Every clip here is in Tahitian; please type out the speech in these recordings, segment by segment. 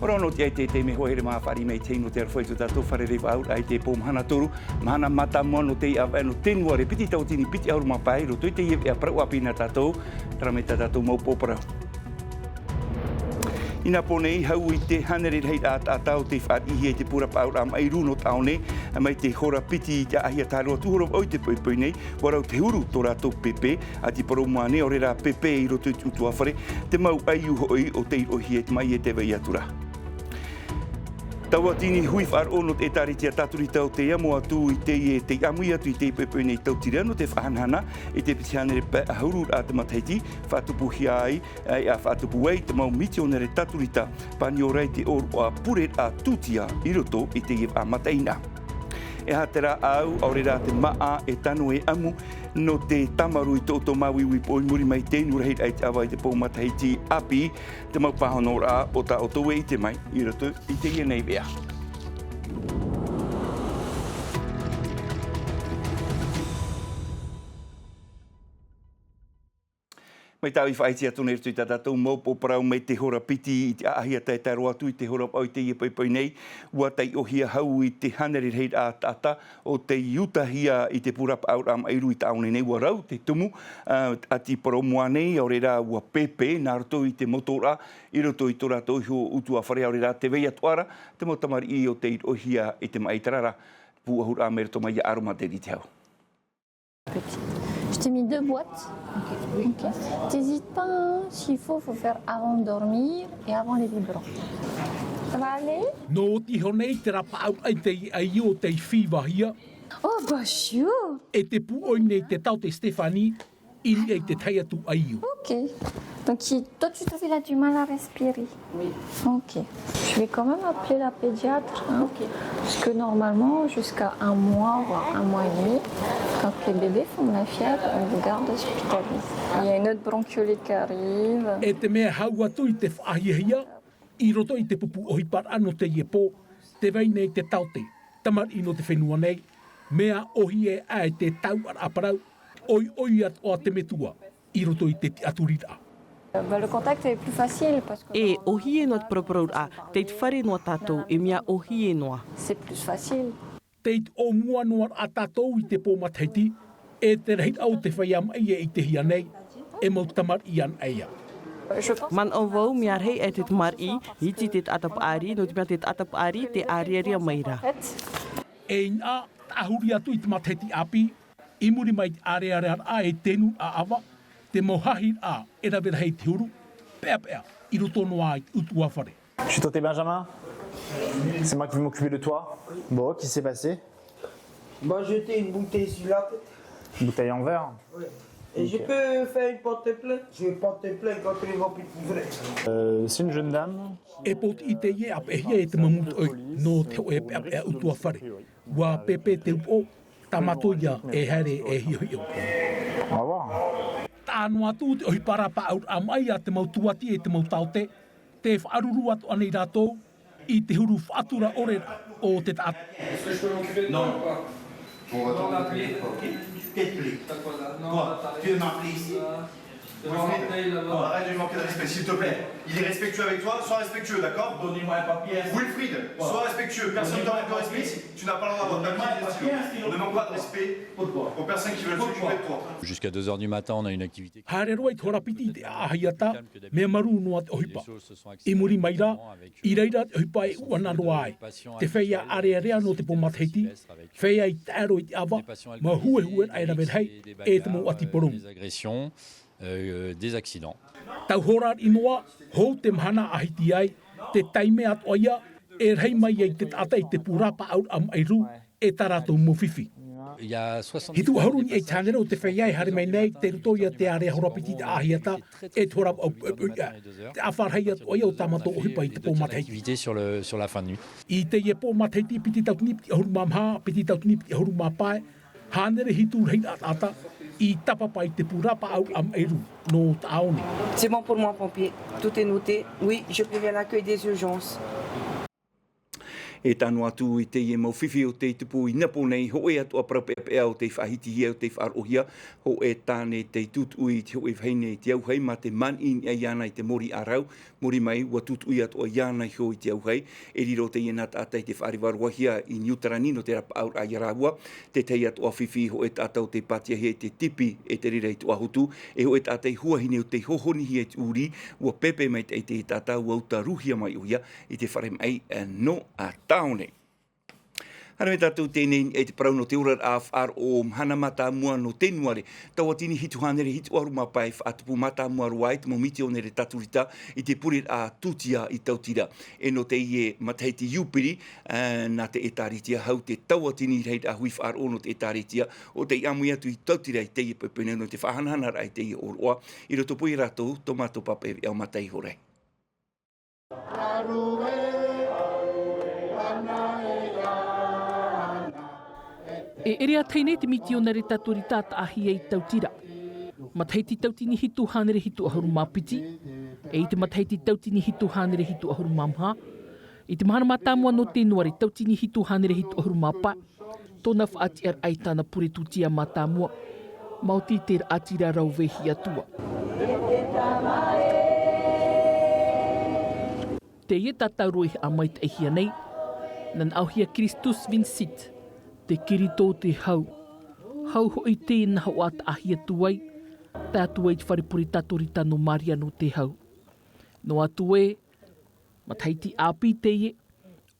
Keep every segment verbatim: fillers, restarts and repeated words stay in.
Rono te ai te te me hoa here mā fāriʻi mai te hei nō te aroha i tō tātou fare rei faʻauraʻa i te pō mahana toru, mahana mātāmua nō te avaʻe nō tenuare piti tauatini piti ʻahuru mā pae i roto i te veʻa parau ʻāpī nā tātou, terā mai tā tātou mau pō parau. I nā pō nei, hau i te hānere rahi taʻata o tei faʻariʻihia i te pūrapa auraʻa maʻi rū nō taʻone, mai te hora piti i te ʻāhia tae roa atu hora vaʻu i te poipoi nei, ua rau te huru tō rātou pepe, ʻati parau mā nei, ʻaore rā pepe i roto i te ʻutuāfare, te mau ʻaiū hoʻi o tei roʻohia i te maʻi e te vai atu ra. Tauatini hui faʻaroʻo nō te ʻētāretia Tāturita o tei amo atu i teie, tei ʻāmui atu i teie poipoi nei tautira nō te faʻahanahana i te piti hānere pae ʻahuru raʻa te matahiti, faʻatupuhia ai, ʻe ʻa faʻatupu ai te mau mitionare Tāturita, pāni ora i te ʻōroʻa pureraʻa tūtia i roto i teie faʻamataʻeinaʻa. E aha te rāʻau, ʻaore rā te māʻa e tano e ʻamu nō te tāmarū i tō ʻoutou māuiui pō i muri mai te inu rahiraʻa i te ʻava i te pō matahiti ʻāpī, te mau pāhonoraʻa o tā ʻoutou e ʻite mai i roto i teie nei veʻa. Mai tāʻu i faʻaʻite atu nei i roto i tā tātou mau pō parau mai te hora piti i te ʻāhia tae roa atu i te hora vaʻu i teie poipoi nei, ua taiʻohia hau i te hānere rahi taʻata o tei utahia i te pūrapa auraʻa maʻi rū i taʻone nei, ua rau te tumu, ā, ʻati parau mā nei, ʻaore rā ua pepe nā roto i te motoraʻa, i roto i tō rātou iho ʻutuāfare, ʻaore rā te vai atoʻa ra te mau tamariʻi o tei roʻohia i te maʻi, terā rā pū ʻahuraʻa mai roto mai iā Aroma Daly te hau. Petit. Je t'ai mis deux boîtes. Ok. T'hésites pas, hein, s'il faut, faut faire avant de dormir et avant les biberons. Ça va aller ? Nō te iho nei te rapa auraʻa i te ʻaiū o tei fīvahia. Oh, bah, sûr. E te pūʻoi nei te taote Stéphanie, i niʻa i te tahi atu ʻaiū. Ok. Donc, il, toi, tu trouves qu'il a du mal à respirer ? Oui. Ok. Je vais quand même appeler la pédiatre, hein, ok, parce que normalement, jusqu'à un mois, voire un mois et demi, quand les bébés font de la fièvre, on vous garde hospitalisé. Il y a une autre bronchiolite qui arrive. E te mea hau atu i te faʻahiahia, i roto i te pupu ʻohiparaʻa nō teie pō, tē vai nei te taote, tamariʻi nō te fenua nei, mea ʻōhie aʻe te tauʻaraʻa parau, ʻoiʻoi atoʻa te metua i roto i te tiʻaturiraʻa. Bah, le contact est plus facile parce que... E ʻōhie noa te paraparauraʻa, tei te fare noa tātou, e mea ʻōhie noa. C'est plus facile. Tei te ʻōmua noa rā tātou i te pō matahiti, e te rahiraʻa o te feiā maʻi e ʻitehia nei, e mau tamariʻi anaʻe ia. Manaʻo vau, mea rahi aʻe te tamariʻi, iti te taʻata paʻari, nō te mea te taʻata paʻari, tē ʻārearea mai ra. E inaha, tāhuri atu i te matahiti ʻāpī, i muri mai te ʻārearearaʻa e te nūnaʻa ʻava, te mau hahiraʻa e rave rahi te huru, peʻapeʻa, i roto noa i te ʻutuāfare. Chut, t'es Benjamin ? C'est moi qui vais m'occuper de toi. Bon, qu'est-ce qui s'est passé ? M'a jeté une bouteille sur la tête. Une bouteille en verre ? Ouais. Et je peux faire une porte plainte ? Je vais porter plainte contre les vampires. Euh, c'est une jeune dame. E pōtiʻi teie a peʻehia e te mau mūtoʻi nō te hōʻē peʻapeʻa ʻutuāfare. Ua pepe te upoʻo, tāmātoʻia e haere e hiʻohiʻo. Au revoir. Taʻa noa atu te ʻohipa rapa auraʻa maʻi a te mau tuati e te mau taote, tē faʻaruru atoʻa nei rātou i te huru faʻatura ʻore o te taʻata. Non. Pour retourner au téléphone. Qu'est-ce que tu veux ? Quoi ? Tu veux m'appeler ici ? Wilfried, oh, arrête de lui manquer de respect, s'il te plaît. Il est respectueux avec toi, sois respectueux, d'accord ? Donnez-moi un papier. Wilfried, sois respectueux. Personne ne te manque de respect ici. Tu n'as pas le droit d'avoir de papier, de stylo. On ne manque pas de respect aux personnes qui veulent s'occuper de toi. Jusqu'à deux heures du matin, on a une activité. Haere roa i te hora piti i te ʻāhiata, mea marū noa te ʻohipa. I muri mai rā, i reira te ʻohipa e ʻuʻana roa ai. Te feiā ʻārearea nō te pō matahiti, feiā i taʻero i te ʻava, mau huehueraʻa e rave rahi, e te mau ʻati porōmu. Des agressions, euh, des accidents. Tau hora riʻi noa, hou te mahana ʻahiti ai, te taime atoʻa ia, e rahi mai ai te taʻata i te pūrapa auraʻa maʻi rū, e tā rātou mau fifi. Hitu ʻahuru niʻa i te hānere o te feiā e haere mai nei, tei roto ia te ārea hora piti i te ʻāhiata, e te hora vaʻu poʻipoʻi aʻe. Te ʻāfarahi atoʻa ia o tā mātou ʻohipa i te pō matahiti. Activité sur le, sur la fin de nuit. I teie pō matahiti piti tauatini piti ʻahuru mā maha, piti tauatini piti ʻahuru mā pae, hānere hitu rahi taʻata i tāpapa i te pūrapa auraʻa maʻi rū nō taʻone. C'est bon pour moi, pompier. Tout est noté. Oui, je préviens l'accueil des urgences. E tano atu i teie mau fifi o tei tupu i Napo nei, hōʻē atoʻa parau peʻapeʻa o tei faʻahitihia, o tei faʻaroʻohia, hōʻē tāne tei tūtuʻu i te hōʻē vahine i te auahi mā te maniʻi iāna i te mōrī ʻārau, muri mai, ʻua tūtuʻu atoʻa iāna iho i te auahi. E riro teie nā taʻata i te faʻareva roa hia i Niu Terani nō te rapaʻauraʻa ia rāua. Te tahi atoʻa fifi hōʻē taʻata o tei pātiahia i te tipi e te reira i Toʻahotu, e hōʻē taʻata i huahine o tei hohonihia i te ʻūrī, ʻua pēpē maitaʻi te taʻata, ʻua uta rūhia mai ʻoia i te fare maʻi, e, nō a tāone. Haere mai tātou teie nei i te parau nō te oraraʻa faʻaroʻo mahana mātāmua nō Tenuare. Tauatini hitu hānere hitu ʻahuru mā pae i faʻatupu mātāmua roa ai te mau mitionare Taturita i te pureraʻa tūtia i Tautira. E nō teie matahiti Iupiri, ā, nā te ʻĒtārētia hau te tauatini rahiraʻa hui faʻaroʻo nō te ʻĒtārētia, ʻo tei ʻāmui atu i Tautira i teie poʻipoʻi nei nō te faʻahanahanaraʻa i teie ʻōroʻa. I roto pū ia rātou, tō mātou pape e au mata iho ra. E ʻere ā tahi nei te mitionare Taturita taʻahia i Tautira. Matahiti tauatini hitu hānere hitu ʻahuru mā piti, e i te matahiti tauatini hitu hānere hitu ʻahuru mā maha, i te mahana mātāmua nō Tenuare tauatini hitu hānere hitu ʻahuru mā pae, tōna faʻatiʻaraʻa i tāna pure tūtia mātāmua, maoti te raʻatira rauvehi atua. Teie tātauro i haʻamaitaʻihia nei, nā Naʻohia Christus Vincit, te Kirito o te hau. Hau hoʻi teie nā hoʻi taʻahia atu ai, tae atu ai te fare pure Taturita nō Maria nō te hau. Noa atu ē, matahiti ʻāpī teie,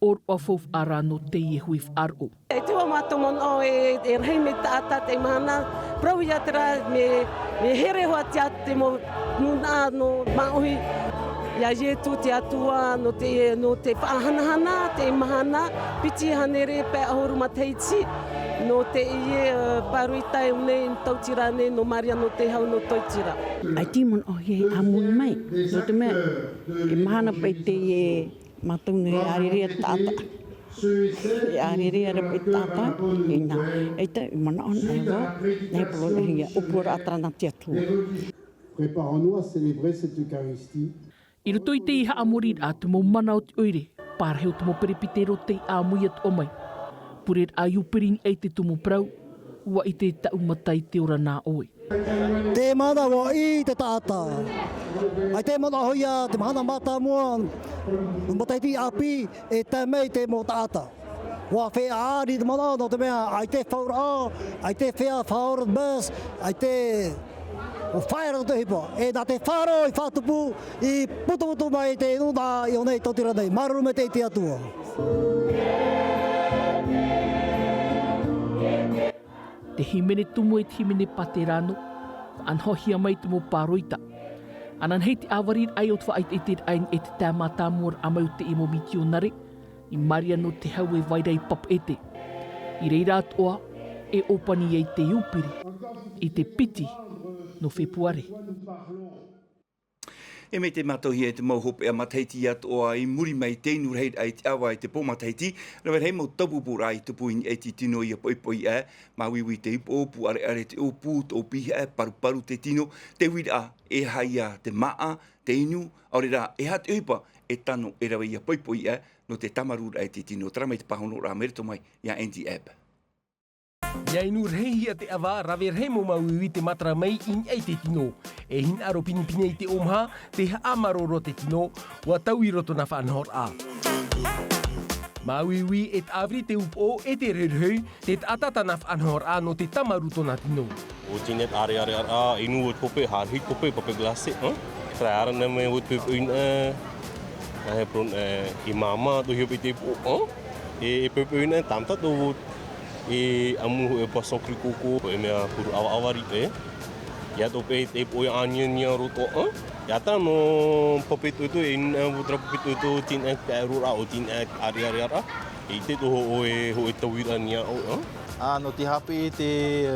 ʻōroʻa faufaʻa rā nō teie hui faʻaroʻo. E te ua mātou manaʻo e, e rahi mai taʻata te mahana, parauhia terā, mea, mea here hoʻi atu te mau nūnaʻa nō māʻohi. Ia Ietu te Atua, nō te, nō te faʻahanahana, te mahana, piti hānere pae ʻahuru matahiti, nō teie, ā, pāroita e ʻō nei, Tautira nei, nō Maria nō te hau nō Tautira. ʻAita i manaʻohia e ʻāmui mai, nō te mea, e mahana paʻi teie, mātou nei e ʻārearea taʻata. E ʻārearea rā paʻi taʻata, inā, ʻaita i manaʻo ana e vau, nā he parau nā hea, ʻōpuaraʻa terā nā te Atua. Préparons-nous à célébrer cette Eucharistie. I roto i teie haʻamoriraʻa te mau mana o te ʻoire, parahi o te mau peresibutero tei ʻāmui atoʻa mai. Pureraʻa Iupiri i niʻa i te tumu parau, ʻua ʻite e taʻu mata i te ora nā ʻoe. Te mana ʻua ʻī te taʻata. ʻAita e manaʻohia te mahana mātāmua, matahiti ʻāpī, e tae mai te mau taʻata. ʻUa feiā ʻāri te mana, nō te mea, ʻaita e fauraʻa, ʻaita e feiā faʻaora te bus, ʻaita e ʻua fāero te ʻohipa. E nā te faʻaroʻo i faʻatupu, i putuputu mai te nūnaʻa i ʻō nei Tautira nei. Māuruuru maitaʻi i te Atua. Te hīmene tumu e te hīmene paterano, faʻanahohia mai te mau pāroita. Ananahi te ʻāvariraʻa o te faʻaʻeteʻeteraʻa i te tae mātāmuaraʻa mai o teie mau mitionare, i Maria nō te hau e vai ra i Papeʻete. I reira atoʻa, e ʻōpani ai te Iupiri, i te piti nō Fepuare. E mea tē mātauhia e te mau hopeʻa matahiti atoʻa i muri mai te inu rahiraʻa i te ʻava i te pō matahiti, rave rahi mau taupupūraʻa i tupu i niʻa i te tino ia poʻipoʻi aʻe, māuiui te upoʻo, pūʻareʻare te ʻōpū, tōpīhaʻa, paruparu te tino, te uiraʻa, e aha ia te māʻa, te inu, ʻaore rā, e aha te ʻohipa e tano e rave ia poʻipoʻi aʻe, nō te tāmarūraʻa i te tino. Terā mai te pāhonoraʻa mai roto mai iā Andy Ebb. ʻIa inu rahihia te ʻava, rave rahi mau māuiui tē matara mai i niʻa i te tino. E hinaʻaro pinepine i te ʻōmaha, tē haʻamārō roa te tino, ʻua taui roa tōna faʻanahoraʻa. Māuiui e tāviri te upoʻo e te rohirohi, te taʻata tāna faʻanahoraʻa nō te tāmarū tōna tino. ʻO teie nei ʻāreʻareʻa, inu ʻo te kope, haere i te kope, pape glacé, ʻā? Terā ʻāreʻa nei mai ʻo te poʻina, ā, he poʻina, ā, i māmā, tō hia paʻi te upoʻo, ʻā? E, e poʻipoʻi nei, tāmata tō, e ʻamu e poisson cru kōkō, e mea puru ʻavaʻava riʻi, ē. ʻIa tō paʻi te poʻi aniani roto, ā. ʻIa tā nō papetoito, e nā ʻu terā papetoito, tīnaʻi te ʻaeroraʻa, ʻo tīnaʻi ʻāreʻareʻa. E ʻite tō hōʻē, hōʻē tauiraʻa niaʻau, ā. Ā, nō te haʻapiʻi te, ā,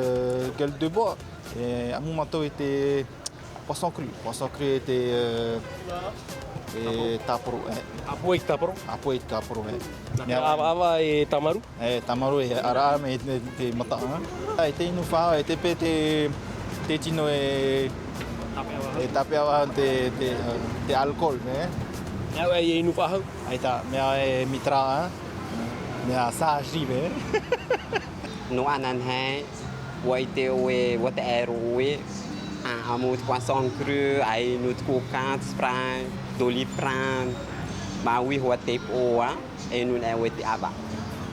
gueule de bois, e ʻamu mātou i te Poisson cru, poisson cru e te, ā, e tāporo, ē. ʻĀpō e te tāporo? ʻĀpō e te tāporo, ē. Nā te ʻavaʻava e tāmarū? E tāmarū e ʻaraʻa mai te, te mataʻa. E te inu faʻahou, e te paʻi te, te tino e, e tāpeʻa vau te, te, te alcool, ē. Mea ʻoe e inu faʻahou? ʻAita, mea e mitra, ā. Mais à ça, j'y vais. Nō ananahi, ʻua ʻite ʻoe, ʻua taʻa roa ʻoe, ʻa, ʻamu te croissant creux, ʻa inu te coca, te Sprite, Doliprane, māuiui hoʻi te pō, ʻa, e inu nei ʻoe te ʻava.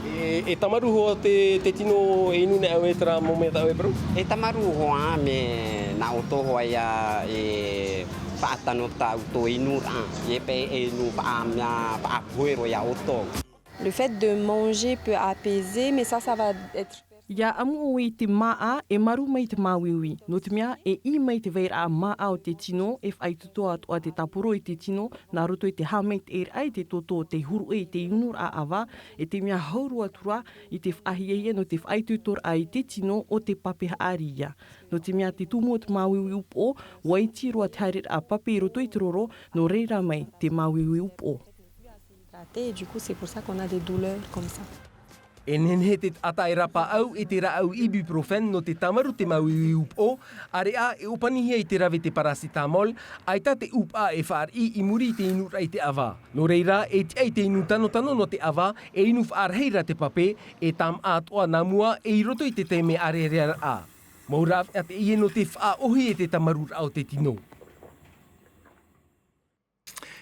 E, e tāmarū hoʻi te, te tino, e inu nei ʻoe terā mau mea tā ʻoe e parau? E tāmarū hoʻi, ʻa, mea nā ʻoutou hoʻi ia e faʻatano tā ʻoutou inuraʻa, e pē e inu faʻa-, mea faʻapohe roa ia ʻoutou. Le fait de manger peut apaiser, mais ça, ça va être... ʻIa ʻamu ʻoe i te māʻa, e marū mai te māuiui. Nō te mea, e ʻī mai te vairaʻa māʻa o te tino, e faʻaitoito atoʻa te tāporo i te tino, nā roto i te haʻamaitaʻiraʻa i te toto o te huru i te inuraʻa ʻava, e te mea hau roa atu ra i te faʻahiahia nō te faʻaitoitoraʻa i te tino o te pape haʻari ia. Nō te mea te tumu o te māuiui upoʻo, ʻua iti roa te haereraʻa pape i roto i te roro, nō reira mai te māuiui upoʻo. Hydraté, et du coup, c'est pour ça qu'on a des douleurs comme ça. E nehenehe te taʻata e rāpaʻau i te rāʻau ibuprofène nō te tāmarū te māuiui upoʻo, ʻāreʻa e ʻōpanihia i te rave te paracétamol, ʻaita te ʻūpaʻa e fāriʻi i muri i te inuraʻa i te ʻava. Nō reira, e tiʻa i te inu tanotano nō te ʻava, e inu faʻarahi ra te pape, e tāmāʻa atoʻa nā mua, e i roto i te taime ʻāreareraʻa. Mau rāveʻa teie nō te faʻaʻohi e te tāmarūraʻa o te tino.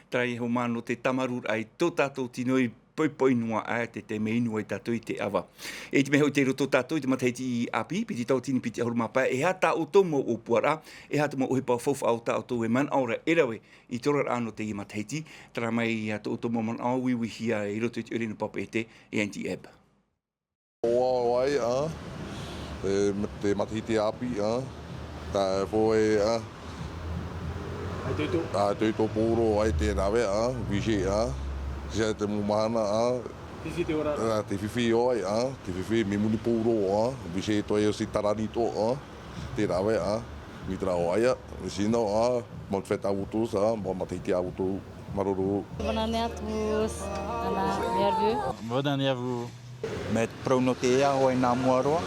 Terā ia hoʻi mā nō te tāmarūraʻa i tō tātou tino i poipoi noa aʻe te taime e inu ai tātou i te ʻava. E te mea hoʻi tei roto tātou i te matahiti ʻāpī, piti tauatini piti ʻahuru mā pae, e aha tā ʻoutou mau ʻōpuaraʻa, e aha te mau ʻohipa faufaʻa o tā ʻoutou e manaʻo ra e rave i te oraraʻa nō teie matahiti, terā mai ia tō ʻoutou mau manaʻo, uiuihia i roto i te ʻoire nō Papeʻete, e Aunty Eb. ʻO vau ai, ā, te, te matahiti ʻāpī, ā, tae fō e, ā, ʻaita i tō, ā, ʻaita i tō pōro ai te rave, ā, vise, ā, sia te mau mahana, ā, te fifi te ora, ā, te fifi ʻo ai, ā, te fifi mai muri pōro, ā, vise tō ai o si tarani tō, ā, te rave, ā, mitra ʻo ai, ā, sino, ā, Bonne fête à vous tous, ā, bon matahiti à vous tous, māuruuru. Bonne année à tous. Voilà, meilleurs vœux. Bonne année à vous. Mea parau nō te ea hoʻi nā mua roa.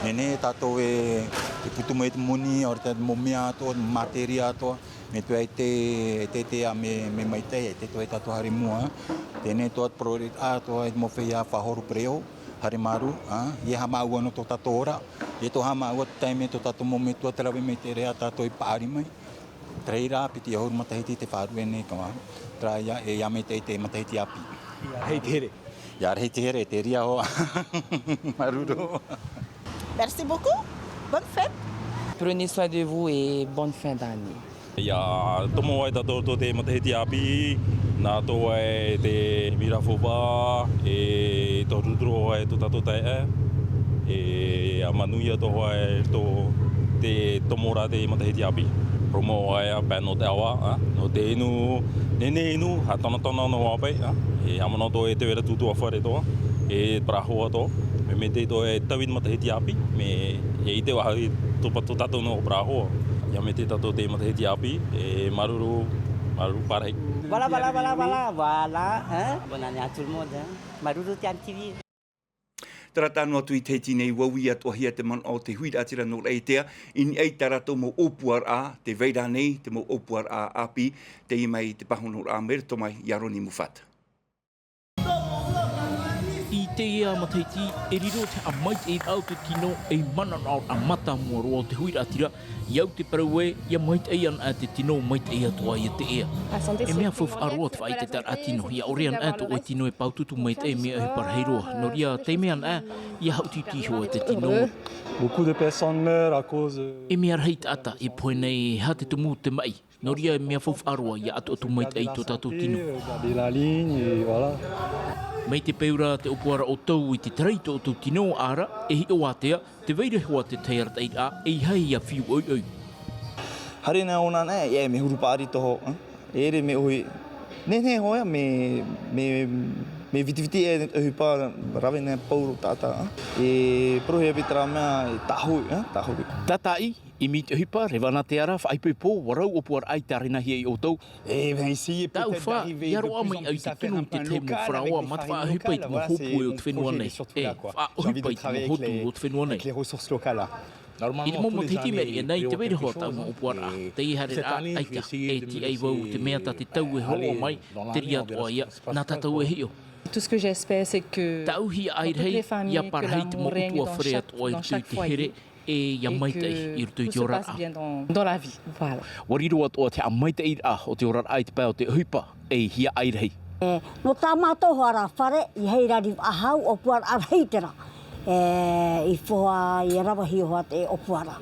Nehenehe tātou e, e putu mai te moni, ʻaore rā te mau mea atoʻa, materia atoʻa. Mea tē vai te, te, te ea mea, mea maitaʻi, e te toe tātou haere i mua. Teie nei atoʻa te priorité atoʻa, e mau feiā faʻahoro pereʻoʻo, haere māuruuru, ā, ʻia haʻamāuʻa noa tō tātou ora. ʻIa tō haʻamāuʻa te taime tō tātou mau metua te rave mai te reira tātou i paʻari mai. Te reira, piti ʻahuru matahiti te faʻaruʻe nei, ka mā. Terā ia, e ʻia maitaʻi te matahiti ʻāpī. ʻIa rahi te here. ʻIa rahi te here, te reira hoʻi. Māuruuru. Merci beaucoup. Bonne fête. Prenez soin de vous et bonne fin d'année. ʻIa tomo ai tātou tō te matahiti ʻāpī, nā tō ai te mira faufaʻa, e tō ruturo ai tō tātou taeaʻe, e ʻia manuia tō ai tō te tomo ra te matahiti ʻāpī. Promo ai a pano te awa, ā, nō te inu, nehenehe inu, haʻatonatona noa paʻi, ā, e ʻamano tō e te vera tūtū a fare tō, e parahoa tō, mea maitaʻi tō e tauiui matahiti ʻāpī, mea e ʻite vau i tō pa-, tō tātou noa parahoa. ʻIa maitaʻi tātou te matahiti ʻāpī, e māuruuru, māuruuru pārahi. Voilà, voilà, voilà, voilà, voilà, hein. Bonne année à tout le monde, hein. Māuruuru te Anti V. Terā tano atu i te hiti nei, ʻua ui atoʻahia te manaʻo o te huiraʻatira nō Raʻiātea, i niʻa i tā rātou mau ʻōpuaraʻa, tē vai ra nei te mau ʻōpuaraʻa ʻāpī, teie mai te pāhonoraʻa mai roto mai iā Ronnie Moffat. I teie matahiti, e riro te haʻamaitaʻiraʻa o te tino ei mananaʻoraʻa mātāmua roa o te huiraʻatira, ʻia au te parau ē, ʻia maitaʻi anaʻe te tino, maitaʻi atoʻa ia te ea. E mea faufaʻa roa te faʻaʻiteʻiteraʻa tino, ʻia ʻore anaʻe tō ʻoe tino e pāutuutu maitaʻi mea ʻohipa rahi roa, nō reira taime anaʻe, ʻia haʻuti iho te tino. Beaucoup de personnes meurent à cause, euh, e mea rahi taʻata e pohe nei e aha te tumu o te maʻi. Nō reira e mea faufaʻa roa ʻia ʻatuʻatu maitaʻi tō tātou tino. Mai te peu ra te ʻōpuaraʻa o tō ʻoutou i te tarai tō ʻoutou tino, ʻāreʻa, e hiʻo ātea, tē vai ra hoʻi te tahi arataʻiraʻa, ʻeiaha ia fiu ʻoiʻoi. Haere nei ʻōna nei, e mea huru paʻari tō ʻoe, ā? E ʻere mea ʻohi. Nehenehe hoʻi, mea, mea, mea vitiviti e ʻohipa rave nei pauroa taʻata, ā? E parauhia paʻi terā mea, e tāhoi, ā? Tāhoi. Tātaʻi, ʻimi i te ʻohipa, reva nā te ara, faʻaipoipo, ʻua rau ʻōpuaraʻa i tārenahia iā ʻoutou. Tāʻu fā, ʻia roaʻa mai au i te tunu i te tahi mau faraoa, mā te faʻaʻohipa i te mau hōpue o te fenua nei. E, faʻaʻohipa i te mau hōtū o te fenua nei. I te mau matahiti i maʻiri aʻe nei, tē vai ra hoʻi tāʻu mau ʻōpuaraʻa. Teie haereraʻa, ʻaita, e tiʻa vau te mea tā te tau e hōroʻa mai, te reira atoʻa ia, nā tātou e hiʻo. Tout ce que j'espère, c'est que Tāʻu hiaʻai rahi, ia pārahi te mau ʻōpua fare atoʻa i roto i te here, e ia maitaʻi i roto i te oraraʻa. Ua riro atoʻa te haʻamaitaʻiraʻa o te oraraʻa i te pae o te ʻohipa, e hiaʻai rahi. Nō tā mātou hoʻi rā fare, i hei rari vaʻahau, ʻōpuaraʻa rahi terā. E, i foha, i rava hio hoʻi te ʻōpuaraʻa.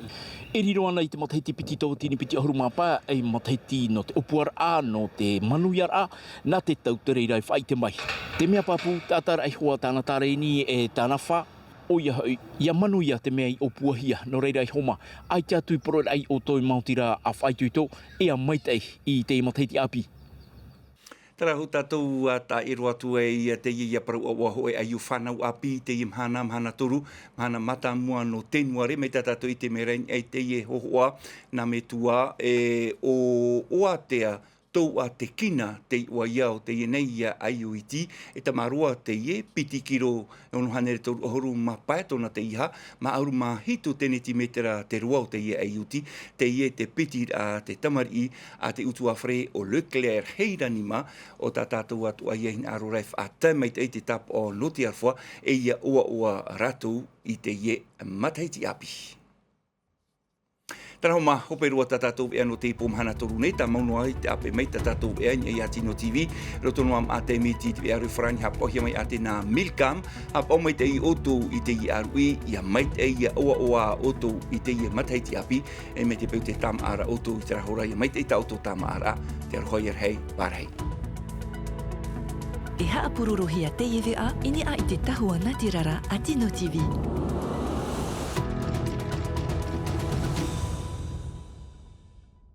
E riro ana i te matahiti piti tauatini piti ʻahuru mā pae, e matahiti nō te ʻōpuaraʻa, nō te manuiaraʻa, nā te tautereiraʻa i faʻaʻite mai. Te mea pāpū, taʻata raʻi hoʻi tāna tārēni e tāna fā, ʻoia hoʻi, ia manuia te mea i ʻōpuahia, nō reira e homa, ʻaita atu i poroʻi raʻi ʻoutou i maoti rā a faʻaitoito, e ia maitaʻi i te matahiti ʻāpī. Terā hoʻi tātou a taʻero atu ai ia teie ia parau ʻaʻoa hoʻi a iu fānau ʻāpī, teie mahana, mahana toru, mahana mātāmua nō Tenuare, mai tā tātou i te mea rahi ai teie hōhoʻa, nā metua, e ʻo, ʻoatea, tō ʻoatea kina te iʻoa ia o teie nei ia ʻaiuiti, e tamaroa teie, piti kiro, e ono hānere toru ʻahuru mā pae tōna te iʻa, mā ʻahuru mā hitu tenetimetera te roa o teie ʻaiuiti, teie te piti a te tamariʻi a te ʻutuāfare o Leclerc Heiranima, ʻo tā tātou atoʻa ia hinaʻaro ra e faʻatae maitaʻi te tāpaʻo nō te aroha, e ia ʻoaʻoa rātou i teie matahiti ʻāpī. Terā hoʻi mā, hope roa tā tātou veʻa nō teie pō mahana toru nei, tāmau noa i te ʻāpeʻe mai tā tātou veʻa i niʻa iā Tino TV, roto noa mā te miti i te veʻa rau farani, haʻapaʻohia mai ā te nā Milcom, haʻapaʻo maitaʻi ʻoutou i teie ʻāruʻi, ia maitaʻi ia ʻoaʻoa ʻoutou i teie matahiti ʻāpī, e mai te peu te tāmāʻa ra ʻoutou i terā hora, ia maitaʻi tā ʻoutou tāmāʻaraʻa, te aroha ia rahi, pārahi. E haʻapurorohia teie veʻa i niʻa i te tahua natirara a Tino TV.